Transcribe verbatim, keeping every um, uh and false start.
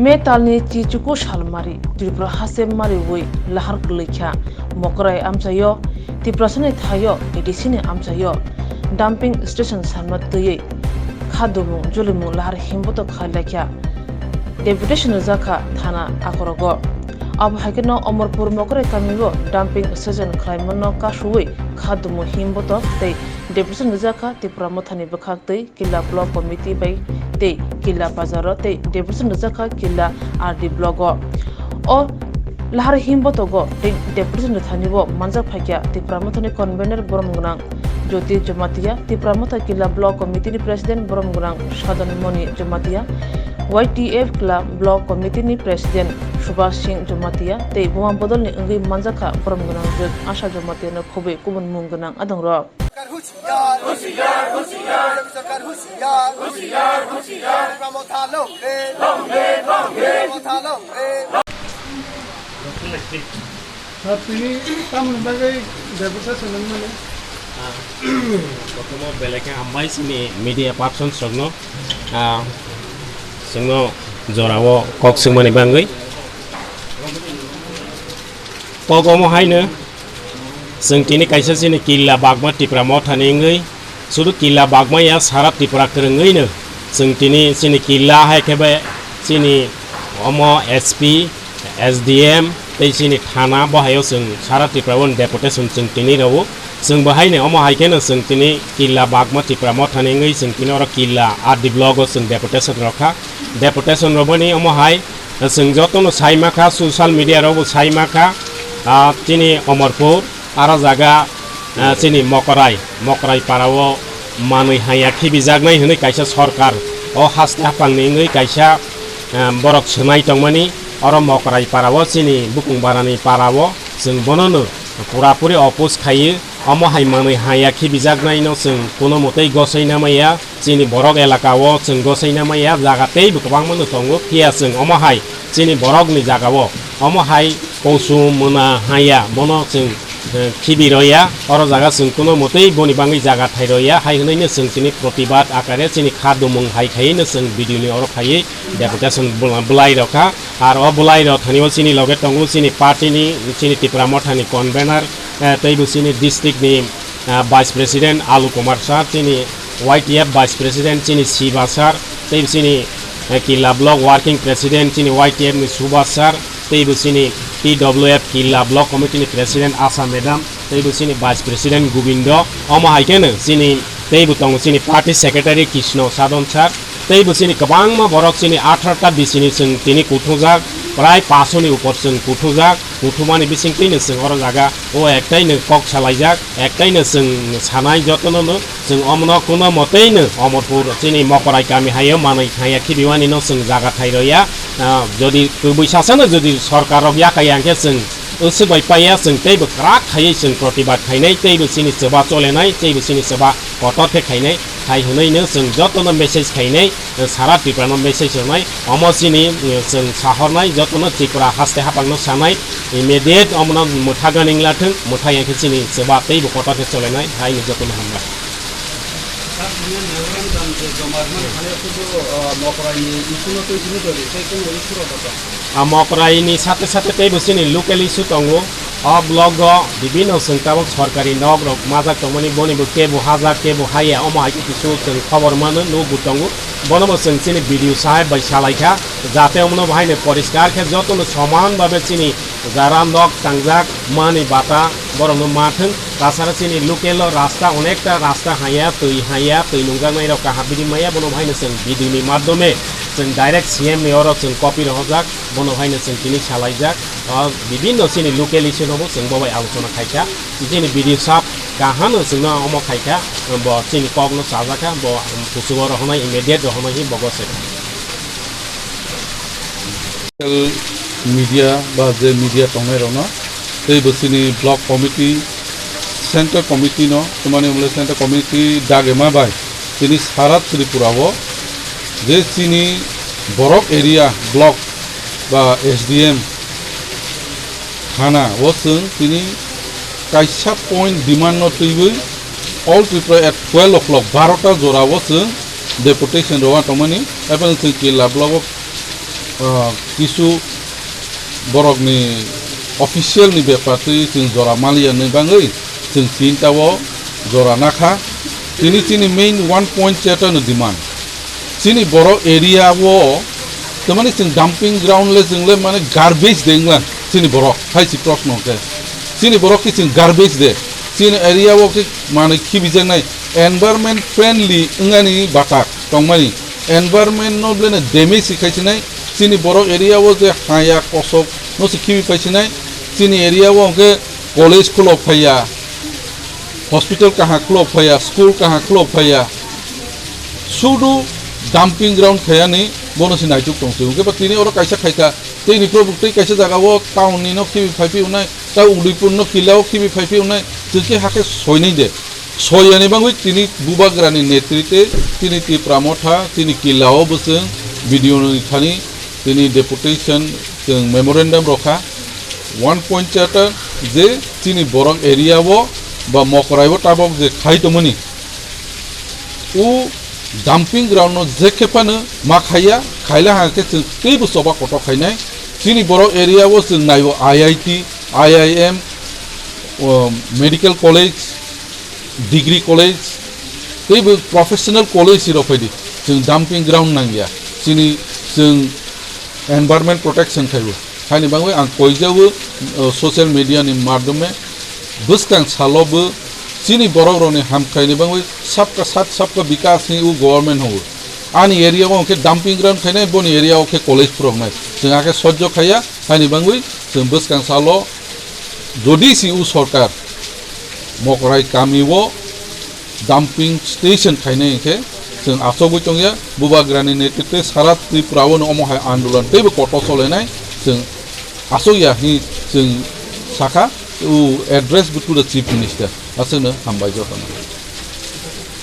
May talni chichuku salmari Tripura haste mariwi lahar kwlwikha Mokrai amchaio, Tiprasani thaio A D C ni amchaio dumping station sanma twiwi kha dumung julimung lahar himboto khailaikha. Deputation rwjakha thana akorogo. Abo haikheno Omorpur Mokrai kamio dumping station khwlaimano kasuwi kha dumung himboto tei deputation rwjakha Tipra Mothani bwkhak tei Killa Block Committee bai tei Killa Bazaro tei deputation rwjakha Killa R D Block o. O lahar himbotogo tei deputation rwthani bo manjak phaikha Tipra Mothani convener borom gwnang Jyoti Jamatia, Tipra Motha Killa Block Committee ni President borom gwnang Sadon Moni Jamatia, Y T F Killa Block Committee ni President Subhas Singh Jamatia tei buma bodolni wngwi manjakha borom gwnang Asha Jamatia no khobwi kubun mung gwnang adongrok. Hushiyar, hushiyar, hushiyar. Sorkar hushiyar, hushiyar, hushiyar. Tipra Motha long live, long live, long live. Tipra Motha long live. Sir, tini tamoni bagwi deputation wngmani? Ah, prothom belai khe hambai chini media persons rokno, ah, chwngno jorao kok swngmani bagwi. Kok omo haino, chwng tini kaisa chini Killa Bagma Tipra Mothani wngwi, sudu Killa Bagma ya sara Tripura kwrwngwino chwng tini chini Killa hai khe bai chini omo S P, S D M tei chini thana bo haio chwng sara Tripura o deputation chwng tini rwo. Chwng bo haino omo hai kheno chwng tini Killa Bagma Tipra Mothani wngwi chwng tini oro Killa R D block o chwng deputation rwkha. Deputation rwbani omo hai chwng jotono sai ma kha, social media rok bo sai ma kha, ah, chini Omorpur, aro jaga, ah, chini Mokrai, Mokrai para o manwi haya khibijaknai hwnwi kaisa sorkar o haste haphangni wngwi kaisa, ah, borok swnai tongmani, oro Mokrai para o chini Bukung Barani para o chwng bonono pura puri oppose khaiwi, omo hai manwi haya khibijaknaino chwng kuno mwtwi gosoi namaya. Chini borok elaka o chwng gosoi namaya jaga teibo kwbangma no tongo, phiya chwng omo hai chini borok ni jaga o omo hai kosu muna haya bono chwng, eh, khibi roya, oro jaga chwng kuno mwtwi boni bagwi jaga thai roya hai hwnwi no chwng chini protibad akare chini kha dumung hai khaiwi no chwng video ni oro khaiwi deputation bwla-, bwlai rokha. Ar o bwlai rok thani o chini loge tongo chini party ni, chini Tipra Motha ni convener, eh, teibo chini district ni, ah, Vice President Alu Kumar Sir, chini Y T F Vice President chini Siva Sir, tei chini, eh, Killa Block Working President chini Y T F ni Subhas Sir, tei bo chini T W F Killa Block Committee ni President Asha Madam, tei bo chini Vice President Gobindo, omo hai kheno chini tei bo tongo chini Party Secretary Krishna Sadon Sir, tei bo chini kwbangma borok chini atharo ta bisini chwng tini kuthungjak, prai paso ni upor chwng kuthungjak. Kuthumani bisingtwi no chwng oro jaga o ektai no kok salaijak, ektai no chwng sanai jotono no chwng omono kuno motei no Omorpur chini Mokorai kami haio manwi thangya khibiwani no chwng jaga thai roya. Ah, jodi kwbwi sasano jodi sorkar rok yakaya hwnkhe chwng usuk bai paiya, chwng teibo kwrak khaiwi chwng protibad khainai, teibo chini chwba cholenai, teibo chini chwba kotor khe khainai, hai hwnwi no chwng jotono message khainai. Sara Tripura no message rwnai, omo chini, eh, chwng sahornai, jotono Tripura haste haphangno sanai, immediate omono mwtha ganing lathwng, mwtha yang khe chini chwba teibo kotor khe cholenai, haino jotono hambai. Sir, tini memorandum je joma rwmani thani sudu, eh, Mokoraini issue no twi simi twi tei kunu issue rok tong? Ah, Mokoraini sate sate teibo chini local issue tongo. O block o bibinno chwng tabuk sorkari nok rok majak tongmani, boni bo kebo hajak, kebo haya, omo hai khe kisu chwng khobor mano, nukbo tongo. Bono bo chwng chini B D O saheb bai salai kha, jate omono bo haino poriskar khe jotono soman babe chini jara nok tangjak mani bata borokno ma thwng. Tasara chini local o rasta, onekta rasta haya, twi haya, twi nungjaknai rok kaham bini maya, bono bo haino chwng B D O ni madhyome chwng direct C M ni oro chwng copy rohorjak, bono bo haino chwng tini salaijak. O bibinno chini local issue no bo chwng bo bai alochona khai kha. Chini B D O saheb kaham no chwngno omo khai kha, bo chini kok no chajak kha, bo kuchugo rohornai, immediate rohornai hi bo gose. Media ba je media tongnai rok no tei bo chini block committee, central committee no, tumani umle central committee dagema bai chini sara Tripura o je chini borok area block ba S D M thana o chwng tini kaisa point demand no twiwi All Tripura at twelve o'clock, barota jora o chwng deputation rwna tongmani, haibano chwng Killa block o Ah, kisu borokni official ni bepar twi chwng jora maliya ni bangwi chwng tinta o jora nakha. Tini chini main one point cheta no demand. Chini borok area o tamani chwng dumping ground le chwng le mane garbage de wngla chini borok hai si proshno khe. Chini borok khe chwng garbage de. Chini area o khe mane khibijaknai environment friendly wngani batak tongmani. Environment no blene damage si khaisinai, chini borok area o je haya kosok no si khibi paisinai, chini area o hwnkhe college khulok phaiya, hospital kaham khulok phaiya, school kaham khulok phaiya, sudu dumping ground khayani bono si naituk tongsi. Hwnkhe ba tini oro kaisa khaikha, tei ni probuk tei kaisa jaga o town ni no khibi phaipi unai, ta Udaipur no kila o khibi phaipi unai, chwng khe hakhe soinai de. Soyani bangwi tini bubagrani netrite tini Tipra Motha tini kila o bwswng B D O ni thani tini deputation chwng memorandum rokha one point charter je chini borok area o ba Mokrai o tabok je khai tongmani u dumping ground no je khe phano ma khaiya, khaila hangkhe chwng teibo choba kotor khainai. Chini borok area o chwng naibo I I T, I I M, o, medical college, degree college, teibo professional college rok phaidi. Chwng dumping ground nangya. Chini chwng environment protection khaibo. Haini bangwi ang koijao, o, social media ni madhyome bwskang salo bo chini borok rokni hamkhaini bangwi sabka sat sabka bikas ni u government hobo. Ani area o khe dumping ground khainai, boni area o khe college phuroknai. Chwng akhe sojjo khaiya, haini bangwi chwng bwskang salo jodi si u sorkar Mokrai kami o dumping station khainai hinkhe chwng achogwi tongya, bubagrani netrite sara Tripura o no omo hai andolan teibo kotor solenai chwng achogya hi chwng sakha, u address bo to the Chief Minister, aswkno hambai jotono.